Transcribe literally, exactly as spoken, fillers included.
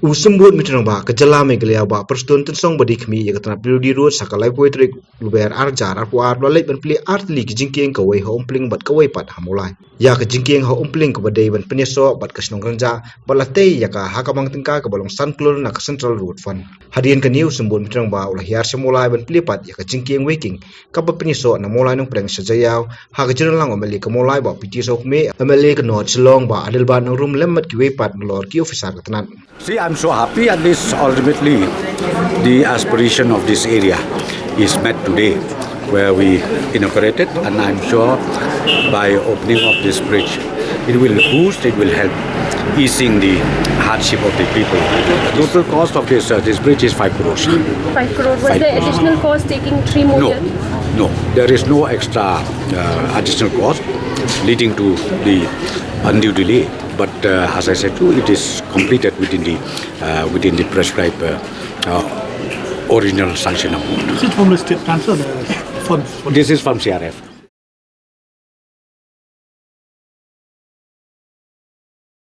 U Symbud Meteorong ba ka jylla Meghalaya, Bah Prestone Tynsong Badi, khmih ïa ka tnat P W D Road sa ka laiphew tarik Lber ar hajar arphew ar, u la leit ban plie ar tylli ki jingkieng, kawei ha Umpling bad kawei pat ha Mawlai. Ïa ka jingkieng ha Umpling kaba dei ban pynïasoh bad ka shnong Rynjah, bad la tei ïa ka ha ka bank tyngka kaba long san klur na ka Central Road Fund. Hadien kane u Symbud Meteorong ba u la hiar sha Mawlai ban plie pat ïa ka jingkieng weikieng kaba pynïasoh na Mawlai Nongpdeng sha Jaïaw, ha ka jingialang u M L A ka Mawlai Bah P T Sawkmie, M L A ka North Shillong Bah Adelbert Nongrum lem bad kiwei pat nalor ki officer ka tnat. See, I'm so happy at least ultimately the aspiration of this area is met today, where we inaugurated, and I'm sure by opening of this bridge, it will boost, it will help easing the hardship of the people. The total cost of this, uh, this bridge is five crores. Five crore. Was Five the crore. Additional cost taking three more No, years? No, there is no extra, uh, additional cost leading to the undue delay. But, uh, as I said too, it is completed within the, uh, within the prescribed, uh, uh, original sanction amount. Is it from the state council, the funds? This is from C R F.